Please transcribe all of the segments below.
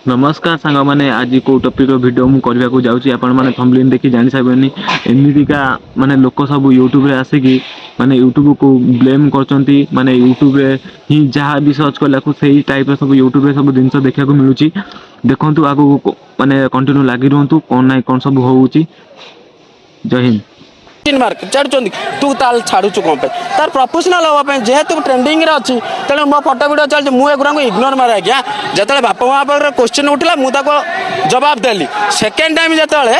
ନମସ୍କାର ସାଙ୍ଗମାନେ, ଆଜି କେଉଁ ଟପିକ୍ର ଭିଡ଼ିଓ ମୁଁ କରିବାକୁ ଯାଉଛି ଆପଣମାନେ ଥମ୍ବନେଲ୍ ଦେଖି ଜାଣି ସାରିବେନି। ଏମିତିକା ମାନେ ଲୋକ ସବୁ ୟୁଟ୍ୟୁବରେ ଆସିକି ମାନେ ୟୁଟ୍ୟୁବକୁ ବ୍ଲେମ୍ କରୁଛନ୍ତି। ମାନେ ୟୁଟ୍ୟୁବରେ ହିଁ ଯାହା ବି ସର୍ଚ୍ଚ କଲାକୁ ସେଇ ଟାଇପ୍ର ସବୁ ୟୁଟ୍ୟୁବରେ ସବୁ ଜିନିଷ ଦେଖିବାକୁ ମିଳୁଛି। ଦେଖନ୍ତୁ ଆଗକୁ, ମାନେ କଣ୍ଟିନ୍ୟୁ ଲାଗି ରୁହନ୍ତୁ, କ'ଣ ନାହିଁ କ'ଣ ସବୁ ହେଉଛି। ଜୟ ହିନ୍ଦ। ମାର୍କ ଛାଡ଼ୁଛନ୍ତି, ତୁ ତାହେଲେ ଛାଡ଼ୁଛୁ କ'ଣ ପାଇଁ? ତାର ପ୍ରଫେସନାଲ ହେବା ପାଇଁ, ଯେହେତୁ ଟ୍ରେଣ୍ଡିଂରେ ଅଛି, ତେଣୁ ମୋ ଫଟୋ ଭିଡ଼ିଓ ଚାଲିଛି। ମୁଁ ଏଗୁଡ଼ାଙ୍କୁ ଇଗ୍ନୋର ମାରେ ଆଜ୍ଞା। ଯେତେବେଳେ ବାପା ମା ପାଖରେ କୋଶ୍ଚିନ୍ ଉଠିଲା, ମୁଁ ତାକୁ ଜବାବ ଦେଲି। ସେକେଣ୍ଡ ଟାଇମ୍ ଯେତେବେଳେ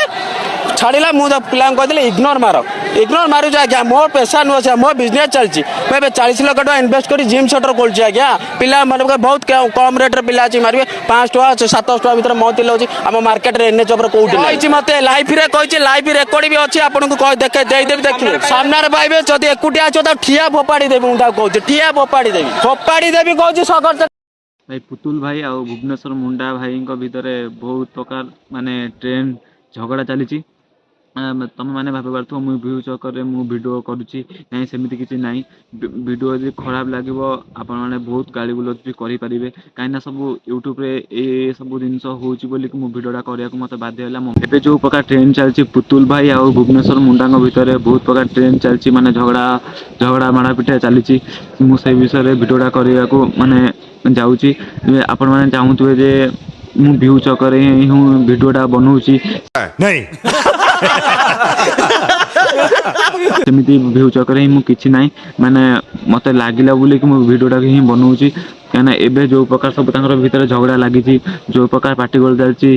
ଛାଡ଼ିଲା, ମୁଁ ପିଲାଙ୍କୁ କହିଥିଲି ଇଗ୍ନୋର ମାର। ଇଗ୍ନୋର ମାରୁଛି ଆଜ୍ଞା। ମୋ ପେସା ନୁହଁ ସେ, ମୋ ବିଜନେସ୍ ଚାଲିଛି। ମୁଁ ଏବେ 40 ଲକ୍ଷ ଟଙ୍କା ଇନଭେଷ୍ଟ କରି ଜିମ୍ ସେଣ୍ଟର ଖୋଲିଛି ଆଜ୍ଞା। ପିଲାମାନଙ୍କ ବହୁତ କମ୍ ରେଟ୍ରେ ପିଲା ଅଛି ମାରିବେ, 500 ଟଙ୍କା 700 ଟଙ୍କା ଭିତରେ ମନ୍ଥଲି ହେଉଛି। ଆମ ମାର୍କେଟରେ ଏନ୍ଏଚ୍ ଉପରେ କୋଉଠି କହିଛି ମତେ ଲାଇଭ୍ରେ କହିଛି, ଲାଇଭ୍ ରେକର୍ଡ ବି ଅଛି, ଆପଣଙ୍କୁ କହି ଦେଖେ ଦେଇଦେବି, ଦେଖିବେ, ସାମ୍ନାରେ ପାଇବେ। ଯଦି ଏକୁଟିଆ ଅଛ, ତାକୁ ଠିଆ ଫୋପାଡ଼ି ଦେବି। ମୁଁ ତାକୁ କହୁଛି, ଠିଆ ଫୋପାଡ଼ି ଦେବି, ଫୋପାଡ଼ି ଦେବି କହୁଛି ସଗର। ଭାଇ, ପୁତୁଲ ଭାଇ ଆଉ ଭୁବନେଶ୍ୱର ମୁଣ୍ଡା ଭାଇଙ୍କ ଭିତରେ ବହୁତ ପ୍ରକାର ମାନେ ଟ୍ରେଣ୍ଡ ଝଗଡ଼ା ଚାଲିଛି। ତମେ ମାନେ ଭାବି ପାରୁଥିବ ମୁଁ ଭ୍ୟୁ ଚକରରେ ମୁଁ ଭିଡ଼ିଓ କରୁଛି। ନାଇଁ, ସେମିତି କିଛି ନାହିଁ। ଭିଡ଼ିଓ ଯଦି ଖରାପ ଲାଗିବ, ଆପଣମାନେ ବହୁତ ଗାଳି ଗୁଲଜ ବି କରିପାରିବେ, କାହିଁକିନା ସବୁ ୟୁଟ୍ୟୁବରେ ଏ ସବୁ ଜିନିଷ ହେଉଛି ବୋଲିକି ମୁଁ ଭିଡ଼ିଓଟା କରିବାକୁ ମୋତେ ବାଧ୍ୟ ହେଲା। ମୁଁ ଏବେ ଯେଉଁ ପ୍ରକାର ଟ୍ରେଣ୍ଡ ଚାଲିଛି, ପୁତୁଲ ଭାଇ ଆଉ ଭୁବନେଶ୍ୱର ମୁଣ୍ଡାଙ୍କ ଭିତରେ ବହୁତ ପ୍ରକାର ଟ୍ରେଣ୍ଡ ଚାଲିଛି, ମାନେ ଝଗଡ଼ା ଝଗଡ଼ା ମାଡ଼ପିଟା ଚାଲିଛି। ମୁଁ ସେଇ ବିଷୟରେ ଭିଡ଼ିଓଟା କରିବାକୁ ମାନେ ଯାଉଛି। ଆପଣମାନେ ଚାହୁଁଥିବେ ଯେ ମୁଁ ଭ୍ୟୁ ଚକରେ ହିଁ ଭିଡ଼ିଓଟା ବନଉଛି। नहीं। ସେମିତି ଭ୍ୟୁ ଚକରେ ହିଁ ମୁଁ କିଛି ନାହିଁ, ମାନେ ମୋତେ ଲାଗିଲା ବୋଲିକି ମୁଁ ଭିଡ଼ିଓଟାକୁ ହିଁ ବନଉଛି। କାହିଁକିନା ଏବେ ଯେଉଁ ପ୍ରକାର ସବୁ ତାଙ୍କର ଭିତରେ ଝଗଡ଼ା ଲାଗିଛି, ଯେଉଁ ପ୍ରକାର ପାଟିଗୋଳ ଚାଲିଛି,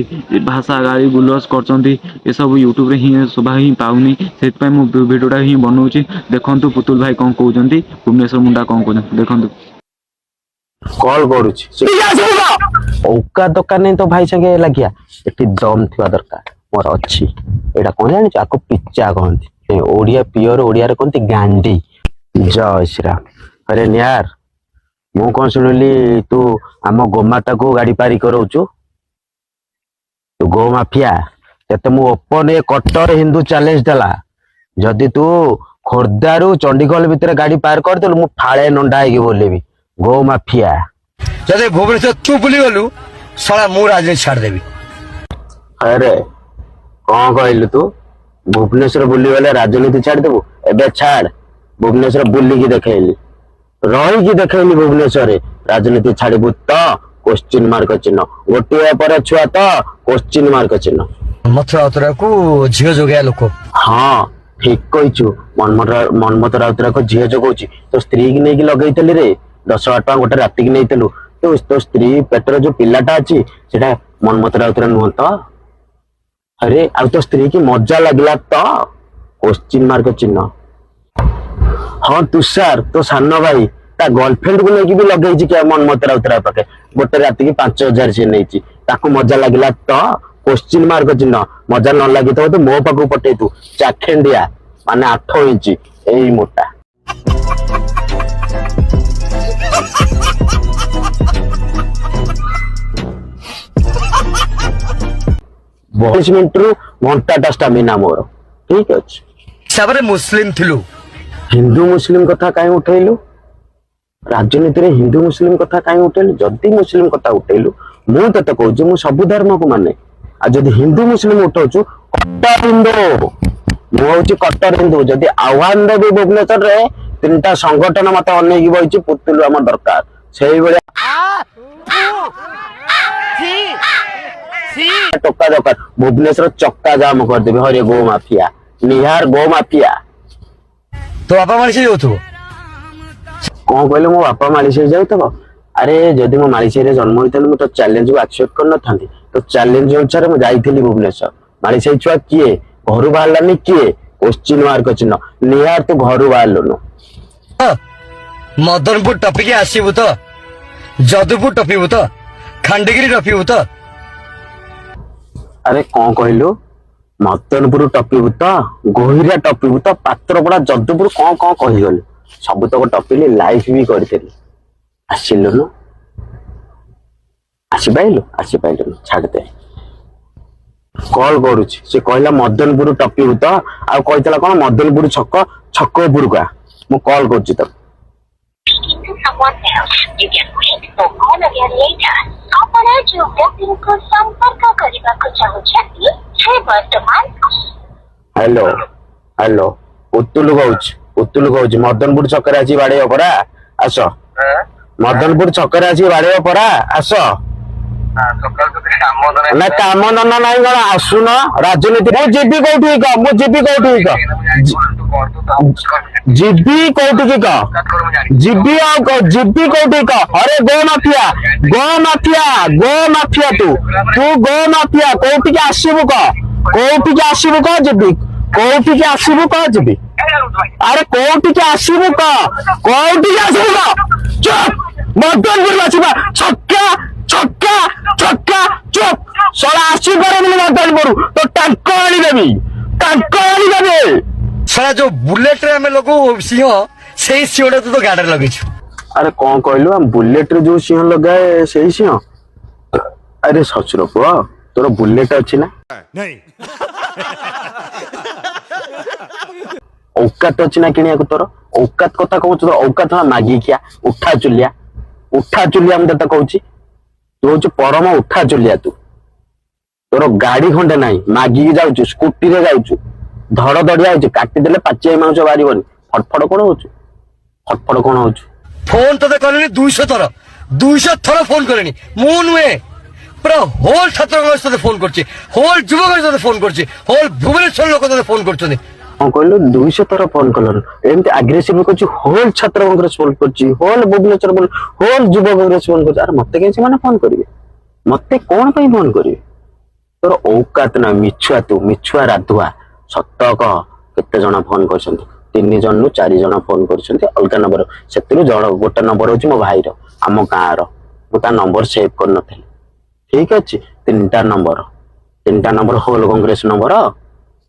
ଭାଷା ଗାଳି ଗୁଲଜ କରୁଛନ୍ତି, ଏସବୁ ୟୁଟ୍ୟୁବରେ ହିଁ ଶୋଭା ହିଁ ପାଉନି। ସେଥିପାଇଁ ମୁଁ ଭିଡ଼ିଓଟା ହିଁ ବନଉଛି। ଦେଖନ୍ତୁ ପୁତୁଲ ଭାଇ କ'ଣ କହୁଛନ୍ତି, ଭୁବନେଶ୍ୱର ମୁଣ୍ଡା କ'ଣ କହୁଛନ୍ତି, ଦେଖନ୍ତୁ। କଲ୍ କରୁଛି। ଔକାତ ଦରକାର ନାହିଁ ତ ଭାଇ ସାଙ୍ଗେ ଲାଗିଆ, ଏଠି ଦମ୍ ଥିବା ଦରକାର। ମୋର ଅଛି। ଏଇଟା କଣ ଜାଣିଛୁ? ଆକୁ ପିଚା କହନ୍ତି। ଏ ଓଡିଆ, ପିଓର ଓଡିଆରେ କହନ୍ତି ଗାଣ୍ଡି। ଜୟ ଶ୍ରୀରାମ। ଆରେ ନିହାର, ମୁଁ କଣ ଶୁଣିଲି, ତୁ ଆମ ଗୋମାତାକୁ ଗାଡି ପାରି କରଉଛୁ? ତୁ ଗୋ ମାଫିଆ। ତତେ ମୁଁ ଓପନ ଏ କଟ୍ଟର ହିନ୍ଦୁ ଚ୍ୟାଲେଞ୍ଜ ଦେଲା, ଯଦି ତୁ ଖୋର୍ଦ୍ଧାରୁ ଚଣ୍ଡିଖୋଲ ଭିତରେ ଗାଡି ପାର କରିଦେଲୁ, ମୁଁ ଫାଳେ ନଣ୍ଡା ହେଇକି ବୋଲିବି। ଗୋ ମାଫିଆ। ଯଦି ଭୁବନେଶ୍ୱର ତୁ ବୁଲିଗଲୁ ଶଳା, ମୁଁ ରାଜନୀତି ଛାଡ଼ିଦେବି। ଆରେ, କଣ କହିଲୁ? ତୁ ଭୁବନେଶ୍ୱର ବୁଲିଗଲେ ରାଜନୀତି ଛାଡିଦବୁ? ଏବେ ଛାଡ। ଭୁବନେଶ୍ୱର ବୁଲିକି ଦେଖେଇଲି, ରହିକି ଦେଖେଇଲି ଭୁବନେଶ୍ୱରରେ, ରାଜନୀତି ଛାଡିବୁ ତ? କୋଶ୍ଚିନ୍ ମାର୍କ ଚିହ୍ନ। ଗୋଟିଏ ପରେ ଛୁଆ ତ? କୋଶ୍ଚିନ୍ ମାର୍କ ଚିହ୍ନ। ମନ୍ମଥ ରାଉତରାକୁ ଝିଅ ଯୋଗେଇବା ଲୋକ। ହଁ, ଠିକ କହିଛୁ। ମନ୍ମଥ ରାଉତରାକୁ ଝିଅ ଯୋଗଉଛି। ତୋ ସ୍ତ୍ରୀ କି ନେଇକି ଲଗେଇଥିଲି ରେ, 10,000 ଟଙ୍କା ଗୋଟେ ରାତିକି ନେଇଥିଲୁ। ତୋ ତୋ ସ୍ତ୍ରୀ ପେଟରେ ଯୋଉ ପିଲାଟା ଅଛି, ସେଟା ମନ୍ମଥ ରାଉତରା ନୁହଁ ତ? ଆରେ, ଆଉ ତୋ ସ୍ତ୍ରୀ କି ମଜା ଲାଗିଲା ତ? କୋଶ୍ଚିନ୍ ମାର୍କ ଚିହ୍ନ। ହଁ, ତୁଷାର ତୋ ସାନ ଭାଇ ତା ଗର୍ଲଫ୍ରେଣ୍ଡ କୁ ନେଇକି ବି ଲଗେଇଛି କି ମନ୍ମଥ ରାଉତରାୟ ପାଖେ। ଗୋଟେ ରାତିକି 5,000 ସେ ନେଇଛି। ତାକୁ ମଜା ଲାଗିଲା ତ? କୋଶ୍ଚିନ୍ ମାର୍କ ଚିହ୍ନ। ମଜା ନ ଲାଗିଥିବ ତ ମୋ ପାଖକୁ ପଠେଇ। ତୁ ଚାଖେଣ୍ଡିଆ, ମାନେ 8 ଇଞ୍ଚ ଏଇ ମୋଟା। 42 ମିନିଟରୁ ଘଣ୍ଟାଟା ଷ୍ଟାମିନା ମୋର ଠିକ ଅଛି। ହିସାବରେ ମୁସଲିମ ଥିଲୁ। ହିନ୍ଦୁ ମୁସଲିମ କଥା କାହିଁ ଉଠେଇଲୁ? ରାଜନୀତିରେ ହିନ୍ଦୁ ମୁସଲିମ କଥା କାହିଁ ଉଠେଇଲୁ? ଯଦି ମୁସଲିମ କଥା ଉଠେଇଲୁ, ମୁଁ ତତେ କହୁଛି, ମୁଁ ସବୁ ଧର୍ମକୁ ମାନେ। ଆଉ ଯଦି ହିନ୍ଦୁ ମୁସଲିମ ଉଠଉଛୁ, କଟ୍ଟର ହିନ୍ଦୁ ମୁଁ ହଉଛି, କଟ୍ଟର ହିନ୍ଦୁ। ଯଦି ଆହ୍ୱାନ ଦେବି, ଭୁବନେଶ୍ୱରରେ ତିନିଟା ସଂଗଠନ ମତେ ଅନେଇକି ବଇଛି। ପୁତୁଲୁ ଆମ ଦରକାର, ସେଇଭଳିଆ ଟୋକା ଦରକାର। ଭୁବନେଶ୍ୱର ଚକ୍କା ଜାମ କରିଦେବି। ହରେ ଗୋ ମାଫିଆ, ନିହାର ଗୋ ମାଫିଆ। ତୋ ବାପା ମାଳିଶ ଯାଉଥିବ। କଣ କହିଲେ? ମୋ ବାପା ମାଳିସାହି ଯାଉଥିବ? ଆରେ, ଯଦି ମୁଁ ମାଳିସାହିରେ ଜନ୍ମ ହୋଇଥାନ୍ତି, ମୁଁ ତ ଚ୍ୟାଲେଞ୍ଜ କୁ ଆକ୍ସେପ୍ଟ କରିନଥାନ୍ତି। ତ ଚ୍ୟାଲେଞ୍ଜ ଅନୁସାରେ ମୁଁ ଯାଇଥିଲି ଭୁବନେଶ୍ୱର। ମାଳିସାହି ଛୁଆ କିଏ ଘରୁ ବାହାରିଲାନି କିଏ? କୋଶ୍ଚିନ୍ ମାର୍କ ଚିହ୍ନ। ନିହାର, ତୁ ଘରୁ ବାହାରିଲୁନୁ। ମଦନପୁର ଟପିକି ଆସିବୁ ତ, ଯଦୁପୁର ଟପିବୁ ତ, ଖଣ୍ଡଗିରି ଟପିବୁ ତ? ଆରେ, କଣ କହିଲୁ? ମଦନପୁର ଟପିବୁ ତ, ଗୋହିରା ଟପିବୁ ତ, ପାତ୍ରପଡା, ଯଦୁପୁର, କଣ କଣ କହିଗଲୁ, ସବୁତକ ଟପିଲି, ଲାଇଭ ବି କରିଥିଲି। ଆସିଲୁନୁ? ଆସିପାଇଲୁ? ଆସିପାଇଲୁନୁ, ଛାଡ଼ିଦେ। କଲ୍ କରୁଛି। ସେ କହିଲା ମଦନପୁର ଟପିବୁ ତ, ଆଉ କହିଥିଲା କଣ, ମଦନପୁର ଛକ ଛକ ଉପରକୁ ଆ। ମୁଁ କଲ୍ କରୁଛି ତାକୁ। Speaking to someone else. You can wait. All of your later. ଆପଣ ଯେଉଁ ବ୍ୟକ୍ତିଙ୍କୁ ସମ୍ପର୍କ କରିବାକୁ ଚାହୁଁଛନ୍ତି, ସେ ବର୍ତ୍ତମାନ ହ୍ୟାଲୋ, ହ୍ୟାଲୋ, ଉତୁଲୁ କହୁଛି, ଉତୁଲୁ କହୁଛି। ମଦନପୁର ଛକରେ ଆସି ବାଡେଇବ ପରା, ଆସ। ମଦନପୁର ଛକରେ ଆସି ବାଡେଇବ ପରା, ଆସ। ନା, କାମ ଧନ୍ଦା ନାହିଁ କଣ? ଆସୁନ ରାଜନୀତି। ମୁଁ ଯିବି କୋଉଠି କହ? ମୁଁ ଯିବି କୋଉଠି କହ? ଯିବି କୋଉଠିକି କହ? ଯିବି ଆଉ ଯିବି କୋଉଠି କହ? ଆରେ ଗୋ ମାଫିଆ, ଗୋ ମାଫିଆ, ଗୋ ମାଫିଆ, ତୁ ତୁ ଗୋ ମାଫିଆ। କୋଉଠିକି ଆସିବୁ କହ? କୋଉଠିକି ଆସିବୁ କହ? ଯିବି କୋଉଠିକି ଆସିବୁ କହ? ଯିବି। ଆରେ କୋଉଠିକି ଆସିବୁ କହ? କୋଉଠିକି ଆସିବୁ କହ? ଚୁପ୍। ମଦନପୁର ଆସିବା, ଛକା ଛକା ଛକା, ଚୁପ୍। ଶଳା, ଆସିପାରିବୁନି ମଦନପୁର। ତୋ ଟାଙ୍କ ଆଣିଦେବି, ଟାଙ୍କ ଆଣିଦେବି। ଶଳା, ଯୋଉ ବୁଲେଟରେ ଆମେ ଲଗାଉ ସିଂହ, ସେଇ ସିଂହଟା ତୁ ତ ଗାଡିରେ ଲଗେଇଛୁ। ଆରେ କଣ କହିଲୁ? ଆମ ବୁଲେଟରେ ଯୋଉ ସିଂହ ଲଗାଏ, ସେଇ ସିଂହ? ଆରେ ଶ୍ୱଶୁର ପୁଅ, ତୋର ବୁଲେଟ ଅଛି ନା? नहीं। ଔକାତ ଅଛି ନା କିଣିବାକୁ ତୋର? ଔକାତ କଥା କହୁଛୁ ତୋର? ଔକାତ ନା ମାଗିଖିଆ ଉଠା ଚୁଲିଆ, ଉଠା ଚୁଲିଆ। ମୁଁ ତତେ କହୁଛି, ତୁ ହଉଛୁ ପରମ ଉଠା ଚୁଲିଆ। ତୁ ତୋର ଗାଡି ଖଣ୍ଡେ ନାହିଁ, ମାଗିକି ଯାଉଛୁ, ସ୍କୁଟିରେ ଯାଉଛୁ, ଧଡ଼ ଧଡିଆ ହଉଛି, କାଟିଦେଲେ ପାଚିଆ ମାଉଁସ ବାହାରିବନି। ଫଟଫଟ କଣ ହଉଛୁ? ଫଟଫଟ କଣ ହଉଛୁ? ଫୋନ ତତେ କଲିଣି 200 ଥର, 200 ଥର ଫୋନ କଲିଣି। ମୁଁ ନୁହେଁ, ପୁରା ହୋଲ ଛାତ୍ର କଂଗ୍ରେସ ତତେ ଫୋନ କରୁଛି, ହୋଲ ଯୁବ କଂଗ୍ରେସ ତତେ ଫୋନ କରୁଛି, ହୋଲ ଭୁବନେଶ୍ୱର ଲୋକ ତତେ ଫୋନ କରୁଛନ୍ତି। କଣ କହିଲୁ? 200 ଥର ଫୋନ କଲଣି? ଏମିତି ଆଗ୍ରେସିଭ କରୁଛି। ହୋଲ ଛାତ୍ର କଂଗ୍ରେସ ଫୋନ କରୁଛି, ହୋଲ ଭୁବନେଶ୍ୱର ଫୋନ, ହୋଲ ଯୁବ କଂଗ୍ରେସ ଫୋନ କରୁଛି। ଆରେ ମତେ କାହିଁ ସେମାନେ ଫୋନ କରିବେ? ମତେ କଣ ପାଇଁ ଫୋନ କରିବେ? ତୋର ଔକାତ ନା ମିଛୁଆ, ତୁ ମିଛୁଆ ରାଧୁଆ। ସତ କହ, କେତେ ଜଣ ଫୋନ କରିଛନ୍ତି? ତିନି ଜଣରୁ ଚାରି ଜଣ ଫୋନ କରିଛନ୍ତି ଅଲଗା ନମ୍ବର। ସେଥିରୁ ଜଣ ଗୋଟେ ନମ୍ବର ହଉଛି ମୋ ଭାଇର, ଆମ ଗାଁର। ମୁଁ ତା ନମ୍ବର ସେଭ୍ କରିନଥିଲି। ଠିକ ଅଛି, ତିନିଟା ନମ୍ବର, ତିନିଟା ନମ୍ବର ହୋଲ କଂଗ୍ରେସ ନମ୍ବର।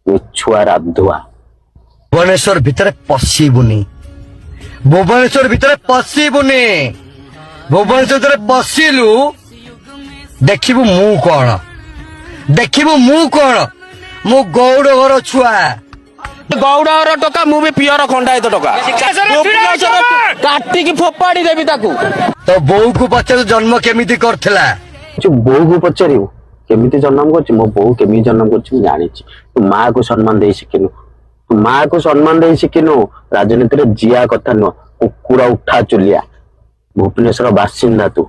ମିଛୁଆ ରାଧୁଆ। ଭୁବନେଶ୍ୱର ଭିତରେ ପଶିବୁନି, ଭୁବନେଶ୍ୱର ଭିତରେ ପଶିବୁନି। ଭୁବନେଶ୍ୱର ଭିତରେ ପଶିଲୁ, ଦେଖିବୁ ମୁଁ କଣ, ଦେଖିବୁ ମୁଁ କଣ। ମୁଁ ଗୌଡ଼ ଘର ଛୁଆ। ଗୌଡ଼ର ଟୋକା, ମୁଁ ବି ପିଅର ଖଣ୍ଡାୟତ ଟୋକା। ଭୁବନେଶ୍ୱର କାଟିକି ଫୋପାଡ଼ି ଦେବି ତାକୁ। ତୋ ବୋଉକୁ ପଚାରୁ ଜନ୍ମ କେମିତି କରିଥିଲା। ଯୋଉ ବୋଉକୁ ପଚାରିବୁ କେମିତି ଜନ୍ମ କରିଛି? ମୋ ବୋଉ କେମିତି ଜନ୍ମ କରିଛି ମୁଁ ଜାଣିଛି। ତୁ ମାକୁ ସମ୍ମାନ ଦେଇ ଶିଖିନୁ, ତୁ ମାକୁ ସମ୍ମାନ ଦେଇ ଶିଖିନୁ। ରାଜନୀତିରେ ଜିଆ କଥା ନୁହଁ, କୁକୁର ଉଠା ଚୁଲିଆ, ଭୁବନେଶ୍ୱର ବାସିନ୍ଦା ତୁ।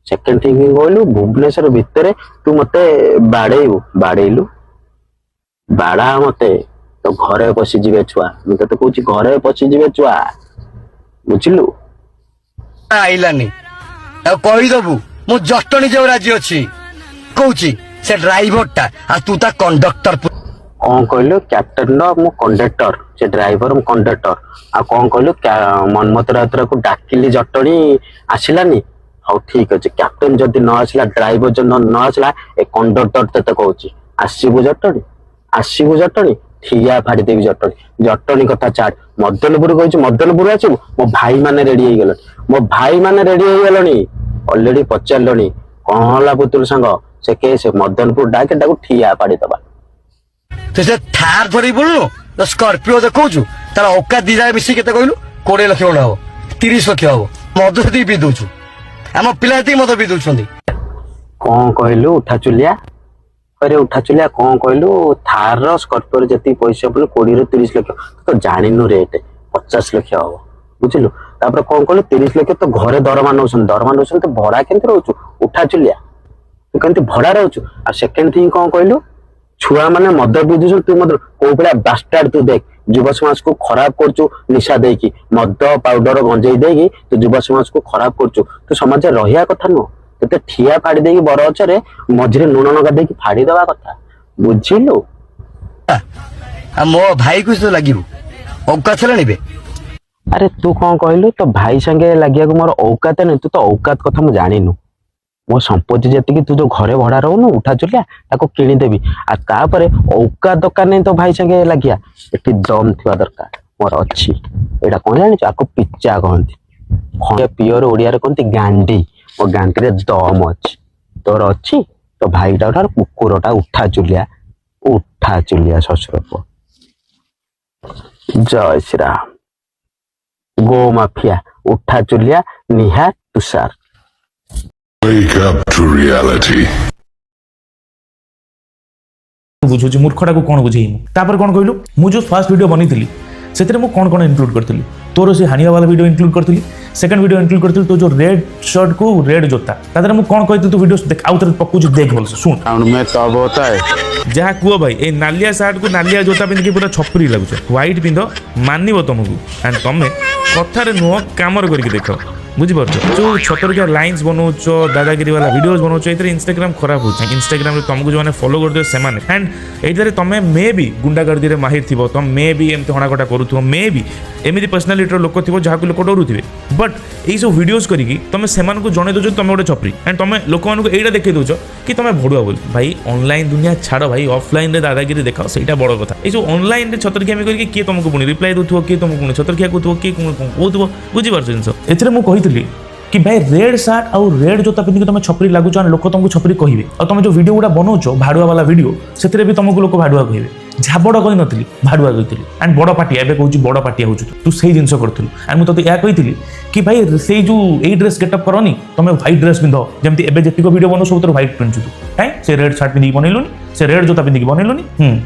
ସେକେଣ୍ଡ ଥିଙ୍ଗ କହିଲୁ, ଭୁବନେଶ୍ୱର ଭିତରେ ତୁ ମତେ ବାଡେଇବୁ? ବାଡେଇଲୁ, ବାଡା ମତେ, ତ ଘରେ ପଶିଯିବେ ଛୁଆ। ମୁଁ ତତେ କହୁଛି, ଘରେ ପଶିଯିବେ ଛୁଆ, ବୁଝିଲୁ? ଆଇଲାନି। ଆଉ କହିଦବୁ, ମୁଁ ଜଟଣୀ ଯିବାକୁ ରାଜି ଅଛି। କହୁଛି ସେ ଡ୍ରାଇଭରଟା ଆଉ ତୁ ତା କଣ୍ଡକ୍ଟର। କଣ କହିଲୁ? କ୍ୟାପ୍ଟେନ ର ମୁଁ କଣ୍ଡକ୍ଟର, ସେ ଡ୍ରାଇଭର, ମୁଁ କଣ୍ଡକ୍ଟର। ଆଉ କଣ କହିଲୁ? ମନ୍ମଥ ରାଉତରାକୁ ଡାକିଲି ଜଟଣୀ, ଆସିଲାନି। ହଉ ଠିକ ଅଛି, କ୍ୟାପ୍ଟେନ ଯଦି ନ ଆସିଲା, ଡ୍ରାଇଭର ଯଦି ନ ଆସିଲା, ଏ କଣ୍ଡକ୍ଟର ତତେ କହୁଛି, ଆସିବୁ ଜଟଣୀ, ଆସିବୁ ଜଟଣୀ, ଠିଆ ଫାଡିଦେବି ଜଟଣୀ। ଜଟଣୀ କଥା ଛାଡ, ମଦନପୁର କହୁଛି, ମଦନପୁର ଆସିବୁ। ମୋ ଭାଇ ମାନେ ରେଡି ହେଇଗଲେଣି, ମୋ ଭାଇ ମାନେ ରେଡି ହେଇଗଲେଣି, ଅଲରେଡି ପଚାରିଲଣି, କଣ ହେଲା ପୁତୁଲ ସାଙ୍ଗ ସେ କେସ୍? ମଦନପୁର ଡାକେ ତାକୁ, ଠିଆ ଫାଡିଦବା। ତୁ ସେ ଥାର ଧରି ବୁଲୁନୁ ତ ସ୍କର୍ପିଓ ଦେଖଉଛୁ। ତାର ଔକାତ ଦି ଜାଗା ମିଶିକି କେତେ କହିଲୁ? 20 ଲକ୍ଷ ଖଣ୍ଡେ ହବ, 30 ଲକ୍ଷ ହବ। ମଦ ସେତିକି ପିଇ ଦଉଛୁ, ଆମ ପିଲା ସେତିକି ମଦ ପିଇ ଦଉଛନ୍ତି। କଣ କହିଲୁ ଉଠା ଚୁଲିଆ? ଆରେ ଉଠା ଚୁଲିଆ, କଣ କହିଲୁ? ଥାର ସ୍କର୍ପିଓର ଯେତିକି ପଇସା ପଡିବ, 20ରୁ 30 ଲକ୍ଷ, ତୁ ତ ଜାଣିନୁ ରେଟ୍, 50 ଲକ୍ଷ ହବ, ବୁଝିଲୁ? ତାପରେ କଣ କହିଲୁ? 30 ଲକ୍ଷ ତ ଘରେ ଦରମା ନଉଛନ୍ତି, ଦରମା ନଉଛନ୍ତି, ତୁ ଭଡା କେମିତି ରହୁଛୁ? ଉଠା ଚୁଲିଆ, ତୁ କେମିତି ଭଡା ରହୁଛୁ? ଆଉ ସେକେଣ୍ଡ ଥିଙ୍ଗ କଣ କହିଲୁ? ଛୁଆ ମାନେ ମଦ ପିଇ ଦଉଛନ୍ତି, ତୁ ମଦ। କୋଉ ଭଳିଆ ବାଷ୍ଟାର୍ଡ ତୁ ଦେଖ। ଯୁବ ସମାଜକୁ ଖରାପ କରୁଛୁ ନିଶା ଦେଇକି, ମଦ ପାଉଡର ଗଞ୍ଜେଇ ଦେଇକି ତୁ ଯୁବ ସମାଜକୁ ଖରାପ କରୁଛୁ। ତୁ ସମାଜରେ ରହିବା କଥା ନୁହଁ। ତତେ ଠିଆ ଫାଡି ଦେଇକି ବରଗଛରେ ମଝିରେ ଲୁଣ ଲଗା ଦେଇକି ଫାଡି ଦବା କଥା, ବୁଝିଲୁ? ଆଉ ମୋ ଭାଇକୁ ସେ ଲାଗିବୁ, ଔକାତ ହେଲାଣି ବେ? ଆରେ ତୁ କଣ କହିଲୁ? ତୋ ଭାଇ ସାଙ୍ଗେ ଲାଗିବାକୁ ମୋର ଔକାତ ନାହିଁ। ତୁ ତ ଔକାତ କଥା ମୁଁ ଜାଣିନୁ। ମୋ ସମ୍ପତ୍ତି ଯେତିକି, ତୁ ଯୋଉ ଘରେ ଭଡା ରହୁନୁ ଉଠା ଚୁଲିଆ, ତାକୁ କିଣିଦେବି। ଆଉ ତାପରେ ଔକାତ ଦରକାର ନାହିଁ ତୋ ଭାଇ ସାଙ୍ଗେ ଲାଗିବା। ଏଠି ଦମ୍ ଥିବା ଦରକାର, ମୋର ଅଛି। ଏଇଟା କଣ ଜାଣିଛୁ? ଆକୁ ପିଚା କହନ୍ତି, ପିଓର ଓଡିଆରେ କହନ୍ତି ଗାଣ୍ଡି। ମୋ ଗାଣ୍ଡିରେ ଦମ୍ ଅଛି, ତୋର ଅଛି? ତୋ ଭାଇଟା ଗୋଟେ କୁକୁରଟା, ଉଠା ଚୁଲିଆ, ଉଠା ଚୁଲିଆ ଶ୍ୱଶୁର ପୁଅ। ଜୟ ଶ୍ରୀରାମ। ଗୋ ମାଫିଆ, ଉଠା ଚୁଲିଆ, ନିହା ତୁଷାର। Wake up to reality. ବୁଝୁଛି, ମୂର୍ଖଟାକୁ କ'ଣ ବୁଝେଇବି ମୁଁ? ତାପରେ କ'ଣ କହିଲୁ? ମୁଁ ଯେଉଁ ଫାର୍ଷ୍ଟ ଭିଡ଼ିଓ ବନେଇଥିଲି, ସେଥିରେ ମୁଁ କ'ଣ କ'ଣ ଇନକ୍ଲୁଡ୍ କରିଥିଲି? ତୋର ସେ ହାଣିବା ବାଲା ଭିଡ଼ିଓ ଇନକ୍ଲୁଡ୍ କରିଥିଲି। ସେକେଣ୍ଡ ଭିଡ଼ିଓ ଇନକ୍ଲୁଡ୍ କରିଥିଲି ତୋ ଯେଉଁ ରେଡ୍ ସାର୍ଟକୁ ରେଡ୍ ଜୋତା। ତା ଦେହରେ ମୁଁ କ'ଣ କହିଥିଲି? ତୁ ଭିଡ଼ିଓ ଦେଖ, ଆଉ ଥରେ ପକଉଛି, ଦେଖ ଭଲସେ ଶୁଣ। में तब होता है। ଯାହା କୁହ ଭାଇ, ଏଇ ନାଲିଆ ସାର୍ଟକୁ ନାଲିଆ ଜୋତା ପିନ୍ଧିକି ପୁରା ଛପରି ଲାଗୁଛ। ହ୍ୱାଇଟ୍ ପିନ୍ଧ, ମାନିବ ତମକୁ। ଆଣ୍ଡ ତମେ କଥାରେ ନୁହଁ, କାମରେ କରିକି ଦେଖ, ବୁଝିପାରୁଛ? ଯୋଉ ଛତରକିଆ ଲାଇନ୍ସ ବନଉଛ, ଦାଦାଗିରି ବାଲା ଭିଡ଼ିଓଜ ବନଉଛ, ଏଥିରେ ଇନଷ୍ଟାଗ୍ରାମ ଖରାପ ହେଉଛି। ଇନଷ୍ଟାଗ୍ରାମରେ ତମକୁ ଯେଉଁମାନେ ଫଲୋ କରୁଥିବେ ସେମାନେ, ଆଣ୍ଡ ଏଇଥିରେ ତମେ ମେ ବି ଗୁଣ୍ଡାଗର୍ଦିରେ ମାହିର ଥିବ, ତମେ ମେ ବି ଏମିତି ହଣାକଟା କରୁଥିବ, ମେ ବି ଏମିତି ପର୍ସନାଲିଟିର ଲୋକ ଥିବ ଯାହାକୁ ଲୋକ ଡରୁଥିବେ। ବଟ୍ ଏଇସବୁ ଭିଡ଼ିଓଜ କରିକି ତମେ ସେମାନଙ୍କୁ ଜଣେଇ ଦେଉଛ ତମେ ଗୋଟେ ଛପରି, ଆଣ୍ଡ ତମେ ଲୋକମାନଙ୍କୁ ଏଇଟା ଦେଖେଇ ଦେଉଛ କି ତମେ ଭଡ଼ୁଆ ବୋଲି। ଭାଇ, ଅନଲାଇନ୍ ଦୁନିଆ ଛାଡ଼ ଭାଇ, ଅଫଲାଇନରେ ଦାଦାଗିରି ଦେଖାଅ, ସେଇଟା ବଡ଼ କଥା। ଏଇସବୁ ଅନଲାଇନରେ ଛତରଖିଆମି କରିକି କିଏ ତମକୁ ପୁଣି ରିପ୍ଲାଏ ଦେଉଥିବ, କିଏ ତମକୁ ପୁଣି ଛତରଖିଆ କହୁଥିବ, କିଏ କ'ଣ କ'ଣ କହୁଥିବ, ବୁଝିପାରୁଛ ଜିନିଷ? ଏଥିରେ ମୁଁ କହିଥିଲି କି ଭାଇ, ରେଡ୍ ସାର୍ଟ ଆଉ ରେଡ୍ ଜୋତା ପିନ୍ଧିକି ତମେ ଛପରି ଲାଗୁଛ ଆଉ ଲୋକ ତମକୁ ଛପରି କହିବେ। ଆଉ ତମେ ଯେଉଁ ଭିଡ଼ିଓ ଗୁଡ଼ା ବନଉଛ, ଭାଡ଼ୁଆ ବାଲା ଭିଡ଼ିଓ, ସେଥିରେ ବି ତମକୁ ଲୋକ ଭାଡ଼ୁଆ କହିବେ। ଝାବଡ଼ କହିନଥିଲି, ଭାଡ଼ୁଆ କହିଥିଲି। ଆଣ୍ଡ ବଡ଼ ପାଟିଆ, ଏବେ କହୁଛି ବଡ଼ ପାଟିଆ ହଉଛୁ ତୁ। ତୁ ସେଇ ଜିନିଷ କରୁଥିଲୁ। ଆଣ୍ଡ ମୁଁ ତତେ ଏହା କହିଥିଲି କି ଭାଇ, ସେଇ ଯେଉଁ ଏଇ ଡ୍ରେସ୍ ଗେଟଅପ୍ କରନି, ତମେ ହ୍ୱାଇଟ୍ ଡ୍ରେସ୍ ପିନ୍ଧ। ଯେମିତି ଏବେ ଯେତିକ ଭିଡ଼ିଓ ବନଉ, ସବୁ ତୋର ହ୍ୱାଇଟ୍ ପିନ୍ଧୁଛୁ ତୁ। କାଇଁ ସେ ରେଡ୍ ସାର୍ଟ ପିନ୍ଧିକି ବନେଇଲୁନି? ସେ ରେଡ୍ ଜୋତା ପିନ୍ଧିକି ବନେଇଲୁନି?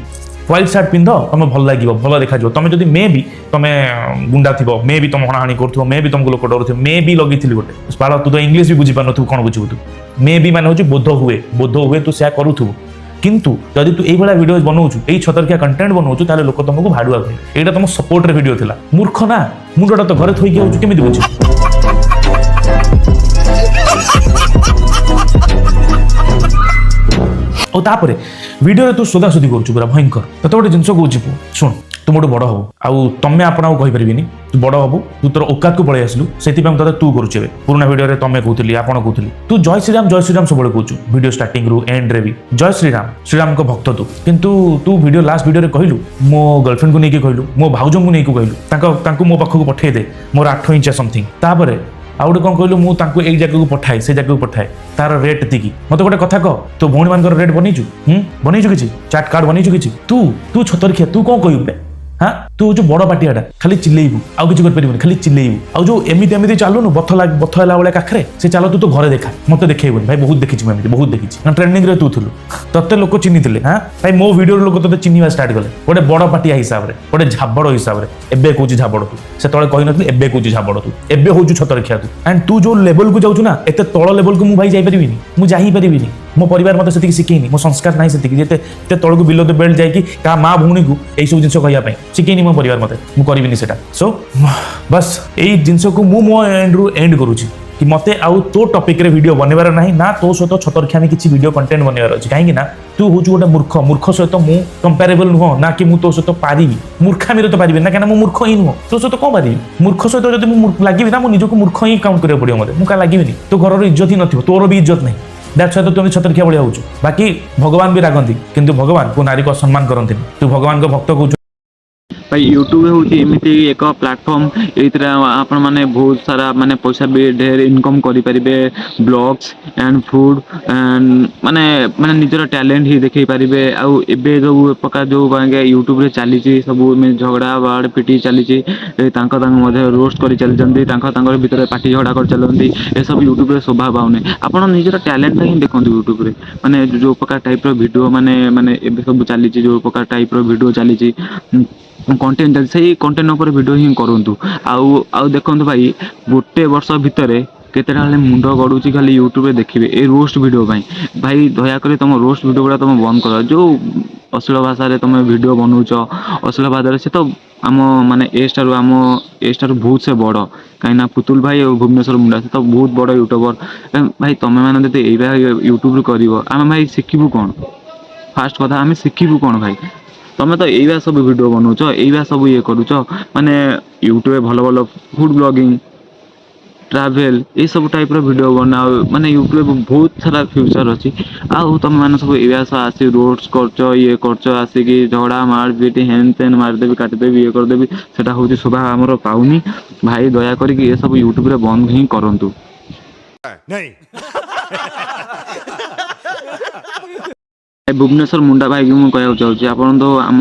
ହ୍ୱାଇଟ୍ ସାର୍ଟ ପିନ୍ଧ, ତମେ ଭଲ ଲାଗିବ, ଭଲ ଦେଖାଯିବ। ତମେ ଯଦି ମେ ବି ତମେ ଗୁଣ୍ଡା ଥିବ, ମେ ବି ତମେ ହଣାହଣି କରୁଥିବ, ମେ ବି ତମକୁ ଲୋକ ଡରୁଥିବେ। ମେ ବି ଲଗେଇଥିଲି ଗୋଟେ ବାଳ। ତୁ ତ ଇଂଲିଶ ବି ବୁଝିପାରୁନଥିବୁ, କ'ଣ ବୁଝିବୁ ତୁ? ମେ ବି ମାନେ ହେଉଛି ବୋଧ ହୁଏ, ବୋଧ ହୁଏ ତୁ ସେୟା କରୁଥିବୁ। କିନ୍ତୁ ଯଦି ତୁ ଏଇଭଳିଆ ଭିଡ଼ିଓ ବନଉଛୁ, ଏଇ ଛତରକିଆ କଣ୍ଟେଣ୍ଟ ବନଉଛୁ, ତାହେଲେ ଲୋକ ତମକୁ ଭାଡୁଆ କହିବେ। ଏଇଟା ତମ ସପୋର୍ଟରେ ଭିଡ଼ିଓ ଥିଲା। ମୂର୍ଖ ନା, ମୁଣ୍ଡଟା ତ ଘରେ ଥୋଇକି ଆଉଛୁ, କେମିତି ବୁଝିବୁ? ଆଉ ତାପରେ ଭିଡ଼ିଓରେ ତୁ ସୋଦାସୋଦି କରୁଛୁ ପୁରା ଭୟଙ୍କର। ତତେ ଗୋଟେ ଜିନିଷ କହୁଛି ପୁଅ, ଶୁଣ। ତୁ ମୋଠୁ ବଡ଼ ହବୁ, ଆଉ ତମେ ଆପଣ ଆଉ କହିପାରିବିନି। ତୁ ବଡ଼ ହବୁ, ତୁ ତୋର ଔକାତକୁ ପଳେଇ ଆସିଲୁ, ସେଥିପାଇଁ ମୁଁ ତତେ ତୁ କରୁଛି ଏବେ। ପୁରୁଣା ଭିଡ଼ିଓରେ ତମେ କହୁଥିଲି, ଆପଣ କହୁଥିଲି। ତୁ ଜୟ ଶ୍ରୀରାମ, ଜୟ ଶ୍ରୀରାମ ସବୁବେଳେ କହୁଛୁ, ଭିଡ଼ିଓ ଷ୍ଟାର୍ଟିଂରୁ ଏଣ୍ଡରେ ବି ଜୟ ଶ୍ରୀରାମ। ଶ୍ରୀରାମଙ୍କ ଭକ୍ତ ତୁ। କିନ୍ତୁ ତୁ ଭିଡ଼ିଓ ଲାଷ୍ଟ ଭିଡ଼ିଓରେ କହିଲୁ, ମୋ ଗର୍ଲଫ୍ରେଣ୍ଡକୁ ନେଇକି କହିଲୁ, ମୋ ଭାଉଜଙ୍କୁ ନେଇକି କହିଲୁ, ତାଙ୍କୁ ମୋ ପାଖକୁ ପଠେଇ ଦେ, ମୋର 8 ଇଞ୍ଚ ସମଥିଙ୍ଗ। ତାପରେ ଆଉ ଗୋଟେ କ'ଣ କହିଲୁ? ମୁଁ ତାଙ୍କୁ ଏଇ ଜାଗାକୁ ପଠାଏ, ସେ ଜାଗାକୁ ପଠାଏ, ତାର ରେଟ୍ ଏତିକି। ମତେ ଗୋଟେ କଥା କହ, ତୋ ଭଉଣୀମାନଙ୍କର ରେଟ୍ ବନେଇଛୁ? ହୁଁ ବନେଇଛୁ କିଛି? ଚାଟ୍ କାର୍ଡ ବନେଇଛୁ କିଛି? ତୁ ଛତରଖିଆ, ତୁ କ'ଣ କହିବୁ ବେ? ହଁ, ତୁ ହଉଛୁ ବଡ଼ ପାଟିଆଟା, ଖାଲି ଚିଲେଇବୁ, ଆଉ କିଛି କରିପାରିବୁନି, ଖାଲି ଚିଲେଇବୁ। ଆଉ ଯୋଉ ଏମିତି ଏମିତି ଚାଲୁନୁ ବଥ ବଥ ହେଲା ଭଳିଆ କାଖରେ, ସେ ଚାଲ ତୁ ତୋ ଘରେ ଦେଖା, ମତେ ଦେଖେଇବୁନି ଭାଇ। ବହୁତ ଦେଖିଛି ମୁଁ, ଏମିତି ବହୁତ ଦେଖିଛି। ଟ୍ରେଣ୍ଡିଂରେ ତୁ ଥିଲୁ, ତତେ ଲୋକ ଚିହ୍ନିଥିଲେ। ହଁ ଭାଇ, ମୋ ଭିଡ଼ିଓର ଲୋକ ତତେ ଚିହ୍ନିବା ଷ୍ଟାର୍ଟ କଲେ ଗୋଟେ ବଡ଼ ପାଟିଆ ହିସାବରେ, ଗୋଟେ ଝାବଡ଼ ହିସାବରେ। ଏବେ କହୁଛି ଝାବଡ଼ ତୁ, ସେତେବେଳେ କହିନଥିଲି। ଏବେ କହୁଛି ଝାବଡ଼ ତୁ, ଏବେ ହଉଛୁ ଛତରଖିଆ ତୁ। ଆଣ୍ଡ ତୁ ଯୋଉ ଲେଭେଲକୁ ଯାଉଛୁ ନା, ଏତେ ତଳ ଲେଭେଲକୁ ମୁଁ ଭାଇ ଯାଇପାରିବିନି, ମୁଁ ଯାଇ ପାରିବିନି। ମୋ ପରିବାର ମତେ ସେତିକି ଶିଖେଇନି, ମୋ ସଂସ୍କାର ନାହିଁ ସେତିକି ଯେତେ ଏତେ ତଳକୁ ବିଲୋ ଦ ବେଲ୍ଟ ଯାଇକି କାହା ମା ଭଉଣୀକୁ ଏଇସବୁ ଜିନିଷ କହିବା ପାଇଁ ଶିଖେଇନି ମୋ ପରିବାର ମତେ। ମୁଁ କରିବିନି ସେଟା। ସୋ ବାସ୍, ଏଇ ଜିନିଷକୁ ମୁଁ ମୋ ଏଣ୍ଡରୁ ଏଣ୍ଡ କରୁଛି କି ମତେ ଆଉ ତୋ ଟପିକରେ ଭିଡ଼ିଓ ବନେଇବାର ନାହିଁ, ନା ତୋ ସହିତ ଛତରଖିଆମି କିଛି ଭିଡ଼ିଓ କଣ୍ଟେଣ୍ଟ ବନେଇବାର ଅଛି। କାହିଁକି ନା ତୁ ହଉଛୁ ଗୋଟେ ମୂର୍ଖ। ମୂର୍ଖ ସହିତ ମୁଁ କମ୍ପାରେବଲ ନୁହଁ ନା କି ମୁଁ ତୋ ସହିତ ପାରିବି। ମୂର୍ଖାମିରେ ତ ପାରିବିନି ନା, କାହିଁକିନା ମୁଁ ମୂର୍ଖ ହିଁ ନୁହଁ। ତୋ ସହିତ କ'ଣ ପାରିବି? ମୂର୍ଖ ସହିତ ଯଦି ମୁଁ ଲାଗିବି ନା, ମୁଁ ନିଜକୁ ମୂର୍ଖ ହିଁ କାଉଣ୍ଟ କରିବାକୁ ପଡ଼ିବ ମତେ। ମୁଁ କାହା ଲାଗିବିନି। ତୋ ଘରର ଇଜ୍ଜତ ହିଁ ନଥିବ, ତୋର ବି ଇଜ୍ଜତ ନାହିଁ। That ସହିତ ତୁ ଏମିତି ଛତରଖିଆ ଭଳିଆ ହଉଛୁ। ବାକି ଭଗବାନ ବି ରାଗନ୍ତି, କିନ୍ତୁ ଭଗବାନ କୋଉ ନାରୀକୁ ଅସମ୍ମାନ କରନ୍ତିନି। ତୁ ଭଗବାନଙ୍କ ଭକ୍ତ କହୁଛୁ। ଭାଇ, ୟୁଟ୍ୟୁବ୍ ହେଉଛି ଏମିତି ଏକ ପ୍ଲାଟଫର୍ମ, ଏଇଥିରେ ଆପଣମାନେ ବହୁତ ସାରା ମାନେ ପଇସା ବି ଢେର ଇନକମ୍ କରିପାରିବେ। ବ୍ଲଗ୍ସ ଆଣ୍ଡ ଫୁଡ଼୍ ଆଣ୍ଡ ମାନେ ନିଜର ଟ୍ୟାଲେଣ୍ଟ ହିଁ ଦେଖେଇ ପାରିବେ। ଆଉ ଏବେ ଯେଉଁ ପ୍ରକାର ଯେଉଁ ୟୁଟ୍ୟୁବରେ ଚାଲିଛି ସବୁ ଏମିତି ଝଗଡ଼ା ବାଡ଼ ପିଟି ଚାଲିଛି, ଏ ତାଙ୍କ ତାଙ୍କ ମଧ୍ୟରେ ରୋଷ୍ଟ କରି ଚାଲିଛନ୍ତି, ତାଙ୍କ ତାଙ୍କର ଭିତରେ ପାଟି ଝଗଡ଼ା କରି ଚାଲନ୍ତି, ଏସବୁ ୟୁଟ୍ୟୁବରେ ଶୋଭା ପାଉନି। ଆପଣ ନିଜର ଟ୍ୟାଲେଣ୍ଟଟା ହିଁ ଦେଖନ୍ତୁ ୟୁଟ୍ୟୁବରେ। ମାନେ ଯେଉଁ ପ୍ରକାର ଟାଇପ୍ର ଭିଡ଼ିଓ ମାନେ ଏବେ ସବୁ ଚାଲିଛି, ଯେଉଁ ପ୍ରକାର ଟାଇପ୍ର ଭିଡ଼ିଓ ଚାଲିଛି, କଣ୍ଟେଣ୍ଟ ଚାଲିଛି, ସେଇ କଣ୍ଟେଣ୍ଟ ଉପରେ ଭିଡ଼ିଓ ହିଁ କରନ୍ତୁ। ଆଉ ଦେଖନ୍ତୁ ଭାଇ, ଗୋଟେ ବର୍ଷ ଭିତରେ କେତେଟା ହେଲେ ମୁଣ୍ଡ ଗଡ଼ୁଛି ଖାଲି ୟୁଟ୍ୟୁବରେ ଦେଖିବେ ଏଇ ରୋଷ୍ଟ ଭିଡ଼ିଓ ପାଇଁ। ଭାଇ, ଦୟାକରି ତମ ରୋଷ୍ଟ ଭିଡ଼ିଓ ଗୁଡ଼ା ତମେ ବନ୍ଦ କର। ଯେଉଁ ଅଶ୍ଳୀଳ ଭାଷାରେ ତମେ ଭିଡ଼ିଓ ବନଉଛ, ଅଶ୍ଳୀଳ ଭାଷାରେ, ସେ ତ ଆମ ମାନେ ଏଜ୍ ଠାରୁ, ଆମ ଏଜ୍ ଠାରୁ ବହୁତ ସେ ବଡ଼। କାହିଁକିନା ପୁତୁଲ ଭାଇ ଆଉ ଭୁବନେଶ୍ୱର ମୁଣ୍ଡା, ସେ ତ ବହୁତ ବଡ଼ ୟୁଟ୍ୟୁବର। ଭାଇ, ତମେ ମାନେ ଯଦି ଏଇଭଳିଆ ୟୁଟ୍ୟୁବରୁ କରିବ, ଆମେ ଭାଇ ଶିଖିବୁ କ'ଣ? ଫାଷ୍ଟ କଥା, ଆମେ ଶିଖିବୁ କ'ଣ ଭାଇ? ତମେ ତ ଏଇଭଳିଆ ସବୁ ଭିଡ଼ିଓ ବନଉଛ, ଏଇଭଳିଆ ସବୁ ଇଏ କରୁଛ। ମାନେ ୟୁଟ୍ୟୁବରେ ଭଲ ଭଲ ଫୁଡ଼୍ ବ୍ଲଗିଂ, ଟ୍ରାଭେଲ୍, ଏଇସବୁ ଟାଇପ୍ର ଭିଡ଼ିଓ ବନାଅ। ମାନେ ୟୁଟ୍ୟୁବରେ ବହୁତ ସାରା ଫ୍ୟୁଚର୍ ଅଛି। ଆଉ ତମେ ମାନେ ସବୁ ଏଇଭଳିଆ ସବୁ ଆସି ରୋଷ୍ଟ କରୁଛ, ଇଏ କରୁଛ, ଆସିକି ଝଗଡ଼ା ମାର ପିଟି, ହେନ୍ ତେନ୍, ମାରିଦେବି, କାଟିଦେବି, ଇଏ କରିଦେବି, ସେଟା ହେଉଛି ଶୋଭା ଆମର ପାଉନି। ଭାଇ, ଦୟା କରିକି ଏସବୁ ୟୁଟ୍ୟୁବରେ ବନ୍ଦ ହିଁ କରନ୍ତୁ। नहीं। ଭୁବନେଶ୍ୱର ମୁଣ୍ଡା ଭାଇକି ମୁଁ କହିବାକୁ ଚାହୁଁଛି, ଆପଣ ତ ଆମ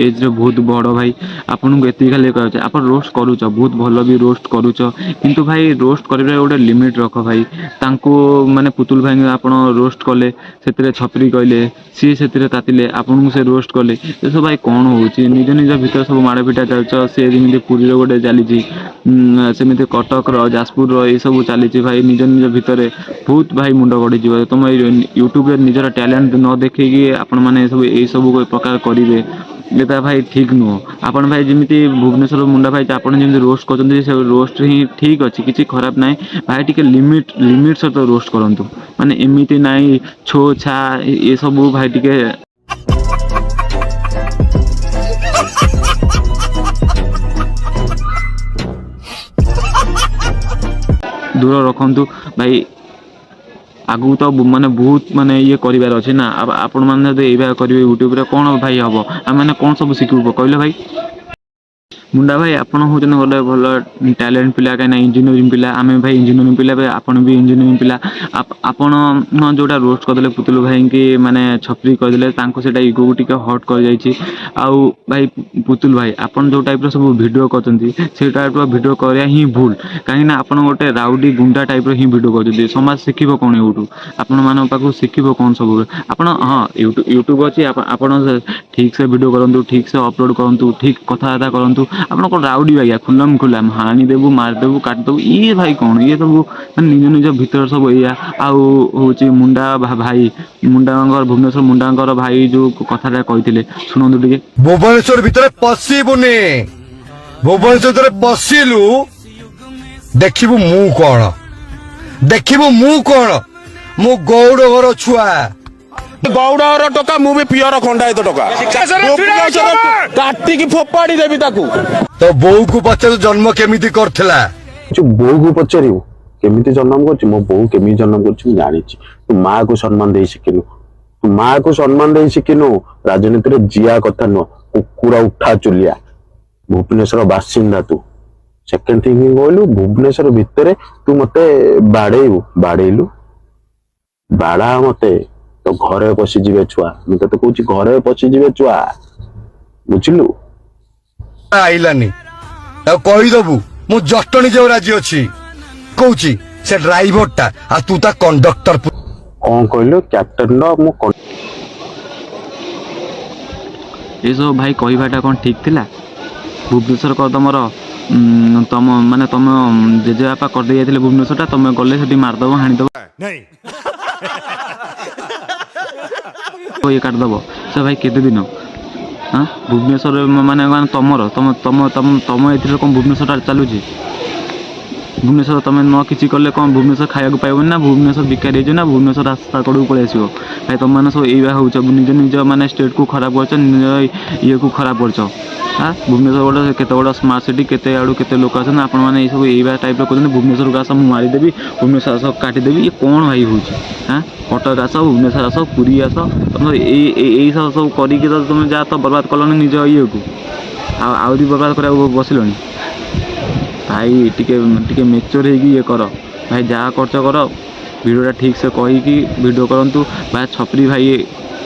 ଏଜ୍ରେ ବହୁତ ବଡ଼ ଭାଇ। ଆପଣଙ୍କୁ ଏତିକି ଖାଲି କହିବାକୁ ଚାହୁଁଛି, ଆପଣ ରୋଷ୍ଟ କରୁଛ, ବହୁତ ଭଲ ବି ରୋଷ୍ଟ କରୁଛ, କିନ୍ତୁ ଭାଇ ରୋଷ୍ଟ କରିବାରେ ଗୋଟେ ଲିମିଟ୍ ରଖ ଭାଇ। ତାଙ୍କୁ ମାନେ ପୁତୁଲ ଭାଇଙ୍କୁ ଆପଣ ରୋଷ୍ଟ କଲେ, ସେଥିରେ ଛପରି କହିଲେ, ସିଏ ସେଥିରେ ତାତିଲେ, ଆପଣଙ୍କୁ ସେ ରୋଷ୍ଟ କଲେ। ଏସବୁ ଭାଇ କ'ଣ ହେଉଛି? ନିଜ ନିଜ ଭିତରେ ସବୁ ମାଡ଼ ପିଟା ଚାଲିଛ। ସେ ଯେମିତି ପୁରୀର ଗୋଟେ ଚାଲିଛି, ସେମିତି କଟକର, ଯାଜପୁରର ଏସବୁ ଚାଲିଛି ଭାଇ। ନିଜ ନିଜ ଭିତରେ ବହୁତ ଭାଇ ମୁଣ୍ଡ ଗଢ଼ିଯିବ। ତୁମ ଏଇ ୟୁଟ୍ୟୁବରେ ନିଜର ଟ୍ୟାଲେଣ୍ଟ ନ ଦେଖେଇକି ଆପଣମାନେ ଏସବୁ ଏଇସବୁ ପ୍ରକାର କରିବେ, ଏଟା ଭାଇ ଠିକ୍ ନୁହଁ। ଆପଣ ଭାଇ ଯେମିତି ଭୁବନେଶ୍ୱର ମୁଣ୍ଡା ଭାଇ, ଆପଣ ଯେମିତି ରୋଷ୍ଟ କରୁଛନ୍ତି, ସେ ରୋଷ୍ଟ ହିଁ ଠିକ୍ ଅଛି, କିଛି ଖରାପ ନାହିଁ ଭାଇ। ଟିକେ ଲିମିଟ୍ ସହିତ ରୋଷ୍ଟ କରନ୍ତୁ, ମାନେ ଏମିତି ନାହିଁ ଛୋ ଛା ଏସବୁ ଭାଇ ଟିକେ ଦୂର ରଖନ୍ତୁ ଭାଇ। ଆଗକୁ ତ ମାନେ ବହୁତ ମାନେ ଇଏ କରିବାର ଅଛି ନା। ଆପଣମାନେ ଯଦି ଏଇଭଳିଆ କରିବେ ୟୁଟ୍ୟୁବରେ, କ'ଣ ଭାଇ ହେବ? ଆମେମାନେ କ'ଣ ସବୁ ଶିଖିବୁ କହିଲେ ଭାଇ? ମୁଣ୍ଡା ଭାଇ, ଆପଣ ହେଉଛନ୍ତି ଗୋଟେ ଭଲ ଟ୍ୟାଲେଣ୍ଟ ପିଲା, କାହିଁକିନା ଇଞ୍ଜିନିୟରିଂ ପିଲା। ଆମେ ଭାଇ ଇଞ୍ଜିନିୟରିଂ ପିଲା ଭାଇ, ଆପଣ ବି ଇଞ୍ଜିନିୟରିଂ ପିଲା। ଆପଣ ଯେଉଁଟା ରୋଷ୍ଟ କରିଦେଲେ ପୁତୁଲୁ ଭାଇଙ୍କି, ମାନେ ଛପରି କହିଦେଲେ ତାଙ୍କୁ, ସେଇଟା ଇଗୋକୁ ଟିକେ ହର୍ଟ କରିଯାଇଛି। ଆଉ ଭାଇ ପୁତୁଲ ଭାଇ, ଆପଣ ଯେଉଁ ଟାଇପ୍ର ସବୁ ଭିଡ଼ିଓ କରୁଛନ୍ତି, ସେଇ ଟାଇପ୍ର ଭିଡ଼ିଓ କରିବା ହିଁ ଭୁଲ, କାହିଁକିନା ଆପଣ ଗୋଟେ ରାଉଡ଼ି ଗୁଣ୍ଡା ଟାଇପ୍ର ହିଁ ଭିଡ଼ିଓ କରୁଛନ୍ତି। ସମାଜ ଶିଖିବ କ'ଣ ଏଇଠୁ? ଆପଣମାନଙ୍କ ପାଖକୁ ଶିଖିବ କ'ଣ ସବୁ? ଆପଣ ହଁ ୟୁଟ୍ୟୁବ୍ ଅଛି, ଆପଣ ଠିକ୍ସେ ଭିଡ଼ିଓ କରନ୍ତୁ, ଠିକ୍ସେ ଅପଲୋଡ଼ କରନ୍ତୁ, ଠିକ୍ କଥାବାର୍ତ୍ତା କରନ୍ତୁ। ଆପଣ କ'ଣ ରାଉଡ଼ି ବାଗିଆ ଖୁଲମ ଖୁଲା ହାଣିଦେବୁ, ମାରିଦେବୁ, କାଟିଦେବୁ, ଇଏ ଭାଇ କ'ଣ? ଇଏ ସବୁ ମାନେ ନିଜ ନିଜ ଭିତରେ ସବୁ ଏଇଆ। ଆଉ ହେଉଛି ମୁଣ୍ଡା ଭାଇ, ମୁଣ୍ଡାଙ୍କର, ଭୁବନେଶ୍ୱର ମୁଣ୍ଡାଙ୍କର ଭାଇ ଯେଉଁ କଥାଟା କହିଥିଲେ, ଶୁଣନ୍ତୁ ଟିକେ। ଭୁବନେଶ୍ୱର ଭିତରେ ପଶିବୁନି। ଭୁବନେଶ୍ୱର ଭିତରେ ପଶିଲୁ, ଦେଖିବୁ ମୁଁ କଣ, ଦେଖିବୁ ମୁଁ କଣ। ମୁଁ ଗୌଡ଼ ଘର ଛୁଆ। ଗୌଡ଼ର ଟୋକା, ମୁଁ ବି ପିଅର ଖଣ୍ଡାୟତ ଟୋକା। ଭୁବନେଶ୍ୱର କାଟିକି ଫୋପାଡ଼ି ଦେବି ତାକୁ। ତୋ ବୋଉକୁ ପଚାରୁ ଜନ୍ମ କେମିତି କରିଥିଲା। ଯୋଉ ବୋଉକୁ ପଚାରିବୁ କେମିତି ଜନ୍ମ କରିଛି, ମୋ ବୋଉ କେମିତି ଜନ୍ମ କରିଛି ମୁଁ ଜାଣିଛି। ତୁ ମାକୁ ସମ୍ମାନ ଦେଇ ଶିଖିନୁ, ତୁ ମାକୁ ସମ୍ମାନ ଦେଇ ଶିଖିନୁ। ରାଜନୀତିରେ ଜିଆ କଥା ନୁହଁ, କୁକୁର ଉଠା ଚୁଲିଆ ଭୁବନେଶ୍ୱର ବାସିନ୍ଦା ତୁ। ସେକେଣ୍ଡ ଥିଙ୍ଗ କହିଲୁ, ଭୁବନେଶ୍ୱର ଭିତରେ ତୁ ମତେ ବାଡେଇବୁ, ବାଡେଇଲୁ, ବାଡା ମତେ, ତୋ ଘରେ ପଶିଯିବେ ଛୁଆ। ମୁଁ ତତେ କହୁଛି, ଘରେ ପଶିଯିବେ ଛୁଆ, ବୁଝିଲୁ? ଆଇଲାନି, ତାକୁ କହିଦବୁ ମୁଁ ଜଟଣୀ ଯିବାକୁ ରାଜି ଅଛି। କହୁଛି ସେ ଡ୍ରାଇଭରଟା ଆଉ ତୁ ତା କଣ୍ଡକ୍ଟର। କଣ କହିଲୁ? କ୍ୟାପ୍ଟେନ ର ମୁଁ ଏସବୁ ଭାଇ କହିବାଟା କ'ଣ ଠିକ୍ ଥିଲା? ଭୁବନେଶ୍ୱର କ'ଣ ତମର ତମ ମାନେ ତମ ଜେଜେବାପା କରିଦେଇ ଯାଇଥିଲେ ଭୁବନେଶ୍ୱରଟା? ତମେ ଗଲେ ସେଠି ମାରିଦେବ, ହାଣିଦେବ, ଇଏ କାଟିଦେବ। ସେ ଭାଇ କେତେ ଦିନ? ହଁ, ଭୁବନେଶ୍ୱର ମାନେ ମାନେ ତମର ତମ ତମ ତମ ତମ ଏଥିରେ କ'ଣ ଭୁବନେଶ୍ୱରଟା ଚାଲୁଛି? ଭୁବନେଶ୍ୱର ତମେ ନ କିଛି କଲେ କ'ଣ ଭୁବନେଶ୍ୱର ଖାଇବାକୁ ପାଇବନି ନା ଭୁବନେଶ୍ୱର ଭିକାରୀ ହେଇଯିବ ନା ଭୁବନେଶ୍ୱର ରାସ୍ତା କଡ଼କୁ ପଳେଇ ଆସିବ? ଭାଇ, ତମେମାନେ ସବୁ ଏଇଭଳିଆ ହେଉଛ, ନିଜ ନିଜ ମାନେ ଷ୍ଟେଟ୍କୁ ଖରାପ କରୁଛ, ନିଜ ଇଏକୁ ଖରାପ କରୁଛ। ହଁ, ଭୁବନେଶ୍ୱର ଗୋଟେ କେତେ ବଡ଼ ସ୍ମାର୍ଟ ସିଟି, କେତେ ଆଡ଼ୁ କେତେ ଲୋକ ଆସନ୍ତି। ଆପଣମାନେ ଏଇସବୁ ଏଇଭଳିଆ ଟାଇପ୍ର କହୁଛନ୍ତି, ଭୁବନେଶ୍ୱରକୁ ଆସ ମୁଁ ମାରିଦେବି, ଭୁବନେଶ୍ୱର ଆସ କାଟିଦେବି। ଇଏ କ'ଣ ଭାଇ ହେଉଛି? ହାଁ, କଟକ ଆସ, ଭୁବନେଶ୍ୱର ଆସ, ପୁରୀ ଆସ, ତମେ ଏଇ ଏଇ ସବୁ ସବୁ କରିକି ତ ତୁମେ ଯାହା ତ ବର୍ବାଦ କଲଣି ନିଜ ଇଏକୁ, ଆଉ ଆହୁରି ବର୍ବାଦ କରିବାକୁ ବସିଲଣି। ଭାଇ, ଟିକେ ଟିକେ ମେଚୁର ହେଇକି ଇଏ କର ଭାଇ। ଯାହା କରୁଛ କର, ଭିଡ଼ିଓଟା ଠିକ୍ସେ କହିକି ଭିଡ଼ିଓ କରନ୍ତୁ ଭାଇ। ଛପରି ଭାଇ,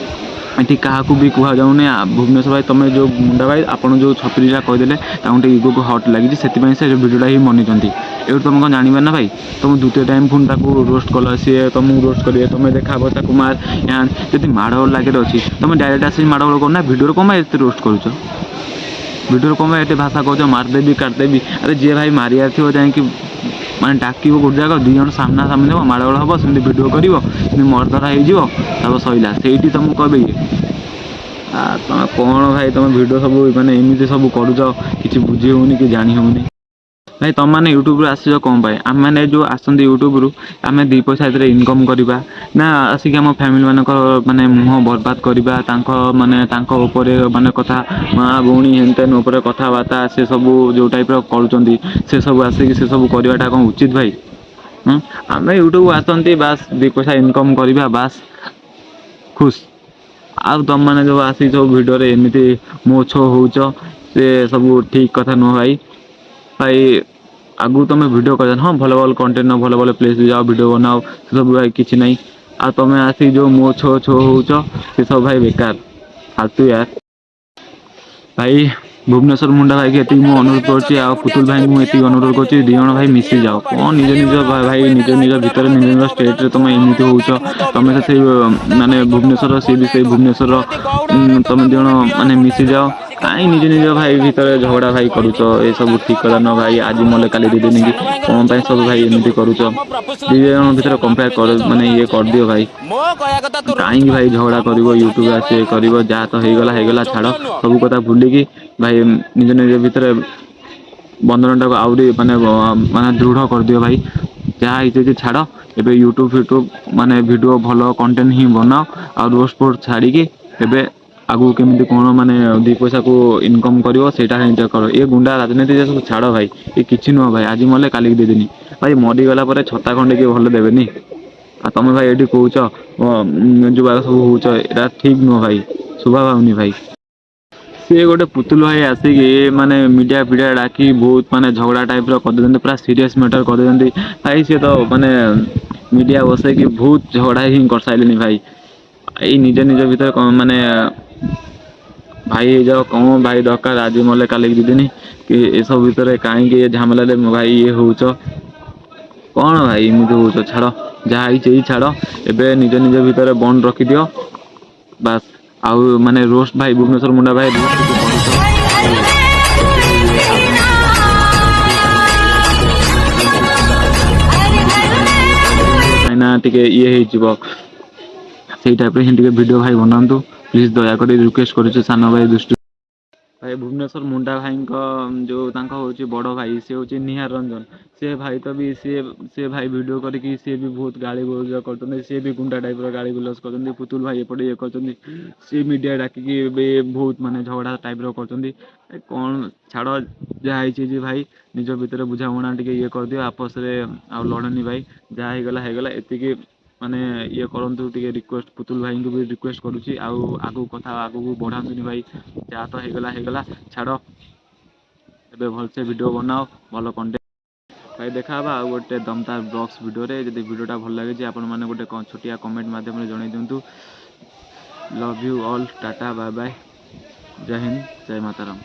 ଏଠି କାହାକୁ ବି କୁହାଯାଉନି। ଭୁବନେଶ୍ୱର ଭାଇ, ତମେ ଯେଉଁ ମୁଣ୍ଡା ଭାଇ, ଆପଣ ଯେଉଁ ଛପରିଟା କହିଦେଲେ, ତାଙ୍କୁ ଟିକେ ଇଗୋକୁ ହର୍ଟ ଲାଗିଛି, ସେଥିପାଇଁ ସେ ଭିଡ଼ିଓଟା ହିଁ ବନେଇଛନ୍ତି। ଏଇଠୁ ତମେ କ'ଣ ଜାଣିବ ନା ଭାଇ? ତମ ଦ୍ୱିତୀୟ ଟାଇମ୍ ପୁଣି ତାକୁ ରୋଷ୍ଟ କଲ, ସିଏ ତମକୁ ରୋଷ୍ଟ କରିବେ, ତମେ ଦେଖାହବ ତାକୁ ମାର ୟାଣ। ଯଦି ମାଡ଼ଗୋଳ ଲାଗିର ଅଛି, ତମେ ଡାଇରେକ୍ଟ ଆସିକି ମାଡ଼ଗୋଳ କରୁନା। ଭିଡ଼ିଓରେ କ'ଣ ପାଇଁ ଏତେ ରୋଷ୍ଟ କରୁଛ? ଭିଡ଼ିଓରେ କ'ଣ ପାଇଁ ଏତେ ଭାଷା କହୁଛ, ମାରିଦେବି, କାଟିଦେବି? ଆରେ ଯିଏ ଭାଇ ମାରିବାର ଥିବ, ଯାଇକି ମାନେ ଡାକିବ ଗୋଟେ ଜାଗା, ଦୁଇ ଜଣ ସାମ୍ନା ସାମ୍ନି ହେବ, ମାଡ଼ଗୋଳ ହେବ, ସେମିତି ଭିଡ଼ିଓ କରିବ, ସେମିତି ମରଧରା ହେଇଯିବ, ତାପରେ ସଇଲା। ସେଇଠି ତମକୁ କହିବେ ଇଏ। ତମେ କ'ଣ ଭାଇ, ତମେ ଭିଡ଼ିଓ ସବୁ ମାନେ ଏମିତି ସବୁ କରୁଛ, କିଛି ବୁଝି ହେଉନି କି ଜାଣି ହେଉନି। ଭାଇ, ତମମାନେ ୟୁଟ୍ୟୁବରୁ ଆସିଛ କ'ଣ ପାଇଁ? ଆମେମାନେ ଯେଉଁ ଆସନ୍ତି ୟୁଟ୍ୟୁବରୁ, ଆମେ ଦୁଇ ପଇସା ଏଥିରେ ଇନକମ୍ କରିବା ନା ଆସିକି ଆମ ଫ୍ୟାମିଲି ମାନଙ୍କର ମାନେ ମୁହଁ ବର୍ବାଦ କରିବା, ତାଙ୍କ ମାନେ ତାଙ୍କ ଉପରେ ମାନେ କଥା, ମା ଭଉଣୀ ହେନ୍ ତେନ୍ ଉପରେ କଥାବାର୍ତ୍ତା, ସେ ସବୁ ଯେଉଁ ଟାଇପ୍ର କରୁଛନ୍ତି, ସେ ସବୁ ଆସିକି ସେ ସବୁ କରିବାଟା କ'ଣ ଉଚିତ ଭାଇ? ଆମେ ୟୁଟ୍ୟୁବ ଆସନ୍ତି, ବାସ୍ ଦୁଇ ପଇସା ଇନକମ୍ କରିବା, ବାସ୍ ଖୁସ୍। ଆଉ ତମମାନେ ଯେଉଁ ଆସିକି ସବୁ ଭିଡ଼ିଓରେ ଏମିତି ମୋ ଛୋ ହଉଛ, ସେ ସବୁ ଠିକ୍ କଥା ନୁହଁ ଭାଇ। ଭାଇ, ଆଗକୁ ତମେ ଭିଡ଼ିଓ କରିବ, ହଁ, ଭଲ ଭଲ କଣ୍ଟେଣ୍ଟ, ଭଲ ଭଲ ପ୍ଲେସ୍ ଯାଅ, ଭିଡ଼ିଓ ବନାଅ, ସେ ସବୁ ଭାଇ କିଛି ନାହିଁ। ଆଉ ତମେ ଆସିକି ଯେଉଁ ମୋ ଛୋ ଛୋ ହଉଛ, ସେସବୁ ଭାଇ ବେକାର, ଫାଲତୁ ୟାର। ଭାଇ, ଭୁବନେଶ୍ୱର ମୁଣ୍ଡା ଭାଇକି ଏତିକି ମୁଁ ଅନୁରୋଧ କରୁଛି ଆଉ ପୁତୁଲ ଭାଇଙ୍କୁ ମୁଁ ଏତିକି ଅନୁରୋଧ କରୁଛି, ଦୁଇ ଜଣ ଭାଇ ମିଶିଯାଅ। କ'ଣ ନିଜ ନିଜ ଭାଇ ନିଜ ନିଜ ଭିତରେ, ନିଜ ନିଜ ଷ୍ଟେଟ୍ରେ ତମେ ଏମିତି ହଉଛ? ତମେ ତ ସେଇ ମାନେ ଭୁବନେଶ୍ୱର, ସିଏ ବି ସେଇ ଭୁବନେଶ୍ୱର। ତମେ ଦୁଇ ଜଣ ମାନେ ମିଶିଯାଅ। କାହିଁ ନିଜ ନିଜ ଭାଇ ଭିତରେ ଝଗଡ଼ା ଭାଇ କରୁଛ? ଏସବୁ ଠିକ୍ କଥା ନୁହଁ ଭାଇ। ଆଜି ମଲେ କାଲି ଦୁଇ ଦିନ କି କ'ଣ ପାଇଁ ସବୁ ଭାଇ ଏମିତି କରୁଛ? ଦୁଇ ଜଣ ଭିତରେ କମ୍ପେୟାର କର, ମାନେ ଇଏ କରିଦିଅ ଭାଇ। ମୋ କହିବା କଥା ତୁ କାହିଁକି ଭାଇ ଝଗଡ଼ା କରିବ, ୟୁଟ୍ୟୁବ ଆସି ଇଏ କରିବ? ଯାହା ତ ହେଇଗଲା ହେଇଗଲା, ଛାଡ଼। ସବୁ କଥା ଭୁଲିକି ଭାଇ ନିଜ ନିଜ ଭିତରେ ବନ୍ଧନଟାକୁ ଆହୁରି ମାନେ ଦୃଢ଼ କରିଦିଅ ଭାଇ। ଯାହା ହେଇଛି ହେଇଛି, ଛାଡ଼। ଏବେ ୟୁଟ୍ୟୁବ ଫ୍ୟୁଟ୍ୟୁବ ମାନେ ଭିଡ଼ିଓ ଭଲ କଣ୍ଟେଣ୍ଟ ହିଁ ବନାଅ ଆଉ ରୋଷ୍ଟ ଫୋଷ୍ଟ ଛାଡ଼ିକି ଏବେ ଆଗକୁ କେମିତି କ'ଣ ମାନେ ଦୁଇ ପଇସାକୁ ଇନକମ୍ କରିବ, ସେଇଟା ହିଁ କର। ଏ ଗୁଣ୍ଡା ରାଜନୀତି ସବୁ ଛାଡ଼ ଭାଇ। ଏ କିଛି ନୁହଁ ଭାଇ। ଆଜି ମଲେ କାଲିକି 2 ଦିନ। ଭାଇ, ମରିଗଲା ପରେ ଛତା ଖଣ୍ଡେ କିଏ ଭଲ ଦେବେନି, ଆଉ ତମେ ଭାଇ ଏଠି କହୁଛ ଯୋଉ ସବୁ ହଉଛ, ଏଇଟା ଠିକ୍ ନୁହଁ ଭାଇ, ଶୋଭା ପାଉନି ଭାଇ। ସିଏ ଗୋଟେ ପୁତୁଲ ଭାଇ ଆସିକି ମାନେ ମିଡ଼ିଆ ଫିଡ଼ିଆ ଡାକି ବହୁତ ମାନେ ଝଗଡ଼ା ଟାଇପ୍ର କରିଦେଉଛନ୍ତି, ପୁରା ସିରିୟସ୍ ମ୍ୟାଟର୍ କରିଦେଉଛନ୍ତି ଭାଇ। ସିଏ ତ ମାନେ ମିଡ଼ିଆ ବସେଇକି ବହୁତ ଝଗଡ଼ା ହିଁ କରିସାରିଲେଣି ଭାଇ। ଏଇ ନିଜ ନିଜ ଭିତରେ କ'ଣ ମାନେ ଭାଇ ହେଇଯାଅ। କ'ଣ ଭାଇ ଦରକାର? ଆଜି ମଲେ କାଲିକି 2 ଦିନ କି ଏସବୁ ଭିତରେ କାହିଁକି ଏ ଝାମେଲାରେ ଭାଇ ଇଏ ହଉଛ? କ'ଣ ଭାଇ ଏମିତି ହଉଛ? ଛାଡ଼, ଯାହା ହେଇଛି ଏଇ ଛାଡ଼। ଏବେ ନିଜ ନିଜ ଭିତରେ ବଣ୍ଡ ରଖିଦିଅ, ବାସ୍। ଆଉ ମାନେ ରୋଷ୍ଟ ଭାଇ, ଭୁବନେଶ୍ୱର ମୁଣ୍ଡା ଭାଇ, ରୋଷ୍ଟ ଟିକେ କରୁଛ। କାହିଁକିନା ଟିକେ ଇଏ ହେଇଯିବ, ସେଇ ଟାଇପ୍ର ହିଁ ଟିକେ ଭିଡ଼ିଓ ଭାଇ ବନାନ୍ତୁ ପ୍ଲିଜ୍। ଦୟାକରି ରିକ୍ୱେଷ୍ଟ କରୁଛି ସାନ ଭାଇ ଦୃଷ୍ଟି। ଭାଇ, ଭୁବନେଶ୍ୱର ମୁଣ୍ଡା ଭାଇଙ୍କ ଯେଉଁ ତାଙ୍କ ହେଉଛି ବଡ଼ ଭାଇ, ସେ ହେଉଛି ନିହାର ରଞ୍ଜନ। ସେ ଭାଇ ତ ବି ସିଏ ଭାଇ ଭିଡ଼ିଓ କରିକି ସିଏ ବି ବହୁତ ଗାଳି ଗୁଲଜ କରୁଛନ୍ତି। ସିଏ ବି ଗୁଣ୍ଡା ଟାଇପ୍ର ଗାଳି ଗୁଲଜ କରୁଛନ୍ତି। ପୁତୁଲ ଭାଇ ଏପଟେ ଇଏ କରୁଛନ୍ତି, ସିଏ ମିଡ଼ିଆ ଡାକିକି ବି ବହୁତ ମାନେ ଝଗଡ଼ା ଟାଇପ୍ର କରୁଛନ୍ତି। ଏ କ'ଣ, ଛାଡ଼, ଯାହା ହେଇଛି ହେଇଛି ଭାଇ। ନିଜ ଭିତରେ ବୁଝାମଣା ଟିକେ ଇଏ କରିଦିଅ ଆପସରେ, ଆଉ ଲଢ଼ନି ଭାଇ। ଯାହା ହେଇଗଲା ହେଇଗଲା, ଏତିକି ମାନେ ଇଏ କରନ୍ତୁ ଟିକେ। ରିକ୍ୱେଷ୍ଟ, ପୁତୁଲ ଭାଇଙ୍କୁ ବି ରିକ୍ୱେଷ୍ଟ କରୁଛି, ଆଉ ଆଗକୁ କଥା ଆଗକୁ ବଢ଼ାନ୍ତୁନି ଭାଇ। ଯାହା ତ ହେଇଗଲା ହେଇଗଲା, ଛାଡ଼। ଏବେ ଭଲସେ ଭିଡ଼ିଓ ବନାଅ, ଭଲ କଣ୍ଟେଣ୍ଟ। ଭାଇ, ଦେଖା ହେବା ଆଉ ଗୋଟେ ଦମଦାର ବ୍ଲଗ୍ସ ଭିଡ଼ିଓରେ। ଯଦି ଭିଡ଼ିଓଟା ଭଲ ଲାଗିଛି, ଆପଣମାନେ ଗୋଟେ ଛୋଟିଆ କମେଣ୍ଟ ମାଧ୍ୟମରେ ଜଣାଇ ଦିଅନ୍ତୁ। Love you all, tata, bye bye, Jay Hind, Jay Mataram.